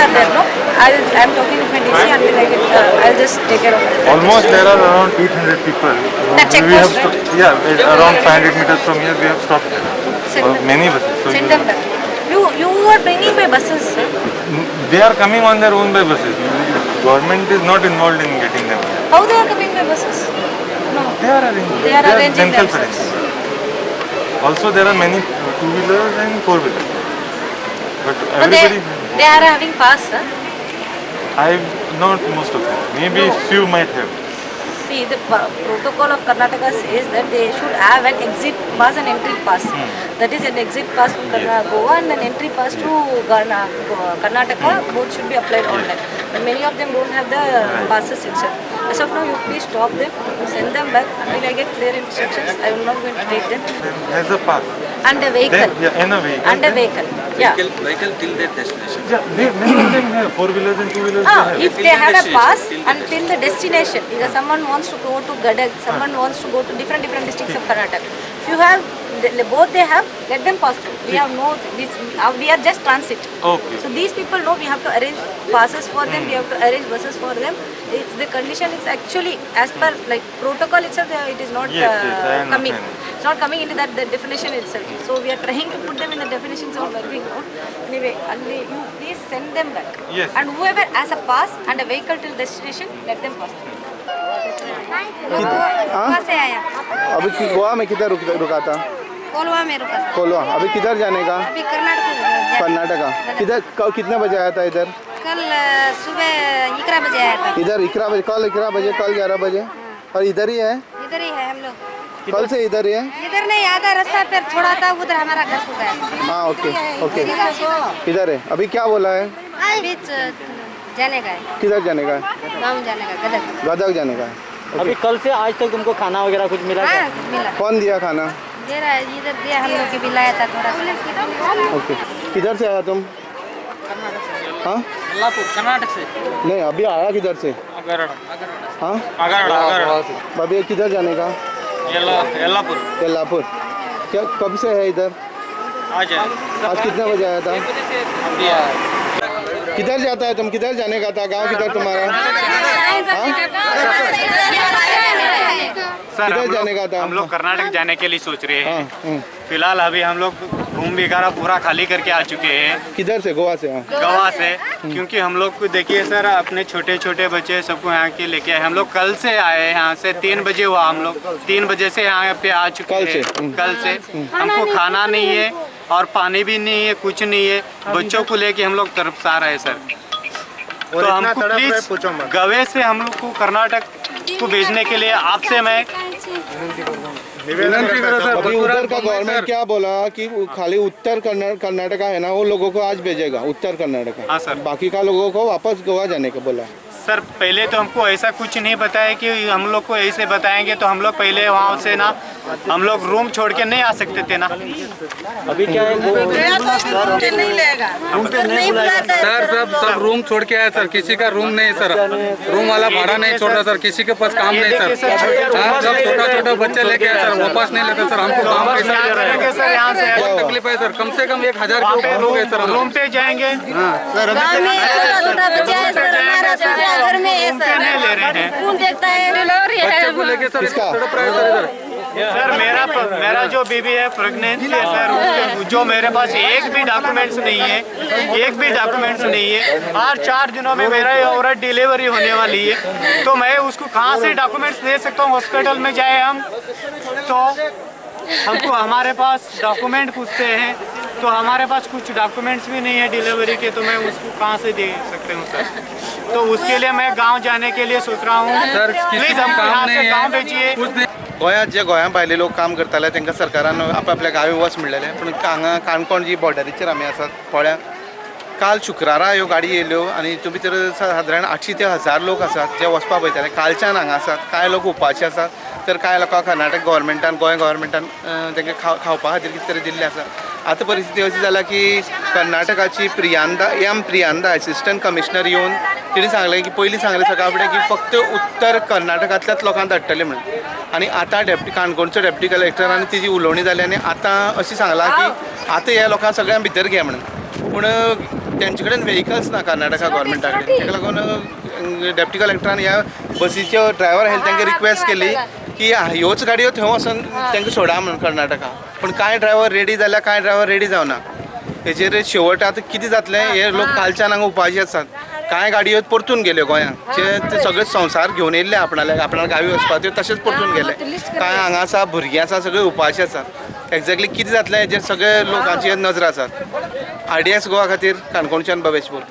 are there, no? I am talking with my DC until I get. I'll just take care of it. Almost there are around 800 people. That check we have post, right? Yeah, around 500 meters from here we have stopped. Send them. Many buses. So Send them back. You are bringing by buses, sir. They are coming on their own by buses. Government is not involved in getting them. How they are coming by buses? No. They are arranging. They are arranging themselves themselves. arranging. Also there are many two-wheelers and four-wheelers. But But everybody. they are having pass, sir. I not most of them. Maybe No. few might have. See, the protocol of Karnataka says that they should have an exit pass and entry pass. That is an exit pass from Goa and an entry pass to Karnataka. Both should be applied online. But many of them don't have the passes itself. As of now, you please stop them, you send them back until I get clear instructions. I will not going to take them. Then has a pass. And a vehicle. Then, yeah, and a vehicle. And a vehicle. Yeah. Vehicle till their destination. Yeah, many of them have four-wheelers and two-wheelers. If they have a pass until the destination, because someone wants to go to Gadag, someone wants to go to different districts of Karnataka. If you have both, they have, let them pass through. We have no this. We are just transit. Okay. So these people know we have to arrange passes for them. We have to arrange buses for them. It's the condition is actually as per like protocol itself. It is not yes, coming. It's not coming into that the definition itself. So we are trying to put them in the definitions of working out. Anyway, you please send them back. Yes. And whoever has a pass and a vehicle till destination, let them pass through. कहाँ से आया? अभी गोवा में किधर रुका था? कोलवा में रुका था। कोलवा। अभी किधर जाने का? अभी कर्नाटक। कर्नाटका। किधर कितने बजे आया था इधर? कल सुबह 11 बजे आया था। इधर 11 बजे? कल 11 बजे, कल 11 बजे। और इधर ही है? इधर ही है हम लोग। कल से इधर ही है? इधर नहीं, आधा रास्ता पर छोड़ा था, उधर हमारा घर को गया। हाँ, ओके ओके, इधर है। अभी क्या बोला है? अभी जाने का है। किधर जाने का है? गाँव जाने का, गदग। गदग जाने का है। अभी कल से आज तक तुमको खाना वगैरह कुछ मिला? हाँ, मिला। कौन दिया खाना? दे रहा है, इधर दिया, हम लोग के भी लाया था थोड़ा। ओके, किधर से आया तुम? हाँ, कर्नाटक से। नहीं, अभी आया किधर से? हाँ, अभी किधर जाने का? यल्लापुर। यल्लापुर। क्या कब से है इधर? आज। आज कितने बजे आया था? किधर जाता है तुम? किधर जाने का था? गांव किधर तुम्हारा? सर, किधर जाने का था? हम लोग कर्नाटक जाने के लिए सोच रहे हैं। फिलहाल अभी हम लोग रूम वगैरह पूरा खाली करके आ चुके हैं। किधर से? गोवा से। गोवा से, क्योंकि हम लोग को देखिए सर, अपने छोटे छोटे बच्चे सबको यहाँ के लेके आए। हम लोग कल से आए यहाँ से, 3 बजे हुआ। हम लोग 3 बजे से यहाँ पे आ चुके हैं। कल से हमको खाना नहीं है और पानी भी नहीं है, कुछ नहीं है। बच्चों को लेके हम लोग तरफ आ रहे हैं सर। तो हमको प्लीज गवे से हम लोग को कर्नाटक को भेजने के लिए आपसे मैं अभी उधर का गवर्नमेंट क्या बोला कि खाली उत्तर कर्नाटका है ना, वो लोगों को आज भेजेगा उत्तर कर्नाटका। हाँ सर। बाकी का लोगों को वापस गोवा जाने को बोला। सर पहले तो हमको ऐसा कुछ नहीं बताया कि हम लोग को ऐसे बताएंगे तो हम लोग पहले वहाँ से ना, हम लोग रूम छोड़ के नहीं आ सकते थे ना। अभी क्या है, सर सब रूम छोड़ के आए सर, किसी का रूम नहीं सर, रूम वाला भाड़ा नहीं छोड़ रहा सर, किसी के पास काम नहीं सर। सब छोटा छोटा बच्चे लेके आए सर, वापस नहीं लेते सर। हमको काम कैसा सर, यहाँ से बहुत तकलीफ है सर। कम से कम 1000 के ऊपर हो गए सर। रूम पे जाएंगे घर में है सर, नहीं ले रहे हैं। कौन देखता है? बच्चे को लेके सर सर सर मेरा जो बीबी है प्रेगनेंसी है सर, उसके जो मेरे पास एक भी डॉक्यूमेंट्स नहीं है, एक भी डॉक्यूमेंट्स नहीं है। और 4 दिनों में मेरा ये औरत डिलीवरी होने वाली है, तो मैं उसको कहाँ से डॉक्यूमेंट्स दे सकता हूँ? हॉस्पिटल में जाए हम तो हमको हमारे पास डॉक्यूमेंट पूछते हैं, तो हमारे पास कुछ डॉक्यूमेंट्स भी नहीं है डिलीवरी के, तो मैं उसको कहाँ से दे सकते हूँ सर? तो उसके लिए मैं गांव जाने के लिए सोच रहा हूँ सर, प्लीज़ हमको यहाँ से गाँव भेजिए। गोंयांत जे गोंया भायले लोक काम करताले तांकां सरकारान आपआपल्या गांवी वच म्हणलेलें, पूण हांगा काणकोण जी बॉर्डरीचेर आमी आसात पोळ्या, काल शुक्रारा ह्यो गाडी येयल्यो आनी हितून भितर सादारण 800 ते 1000 लोक आसात जे वचपाक पळयताले। कालच्यान हांगा आसात, कांय लोक उपाशी आसात, तर कांय लोकांक कर्नाटक गव्हर्मेंटान गोंय गव्हर्मेंटान तांकां खावपा खातीर कितें तरी दिल्लें आसा। आतां परिस्थिती अशी जाल्या की कर्नाटकाची प्रियांदा एम प्रियांदा एसिस्टंट कमिशनर येवन तिणें सांगलें की पयलीं सांगलें सकाळ फुडें की फक्त उत्तर कर्नाटकांतल्याच लोकांक धाडटले म्हणून, आनी आतां डेप्टी काणकोणचो डेप्टी कलेक्टर आनी तिजी उलोवणी जाली आनी आतां अशें सांगलां की आतां ह्या लोकांक सगळ्यांक भितर घे म्हणून। पूण तेंचे कडेन व्हेकल्स ना कर्नाटका गव्हर्मेंटा कडेन. ताका लागून डेप्टी कलेक्टरान ह्या बसीच्यो ड्रायव्हर आशिल्ले तांकां रिक्वेस्ट केली की ह्योच गाडयो थंय वचोन तांकां सोडा म्हणून कर्नाटका. पूण कांय ड्रायव्हर रेडी जाल्या, कांय ड्रायव्हर रेडी जावना. हेजेर शेवट आतां कितें जातलें हे लोक कालच्यान हांगा उपाशी आसात. कांय गाडयो परतून गेल्यो गोंयांत, जे ते सगळे संवसार घेवन येयल्ले आपणाले आपणाल्या गावी वचपाक, त्यो तशेंच परतून गेले. कांय हांगा आसा भुरगीं आसा, सगळे उपाशी आसात. एक्झॅक्टली कितें जातलें हेजेर सगळे लोकांची नजर आसात. RDS Goa खातीर काणकोणच्यान भवेश बोरकर.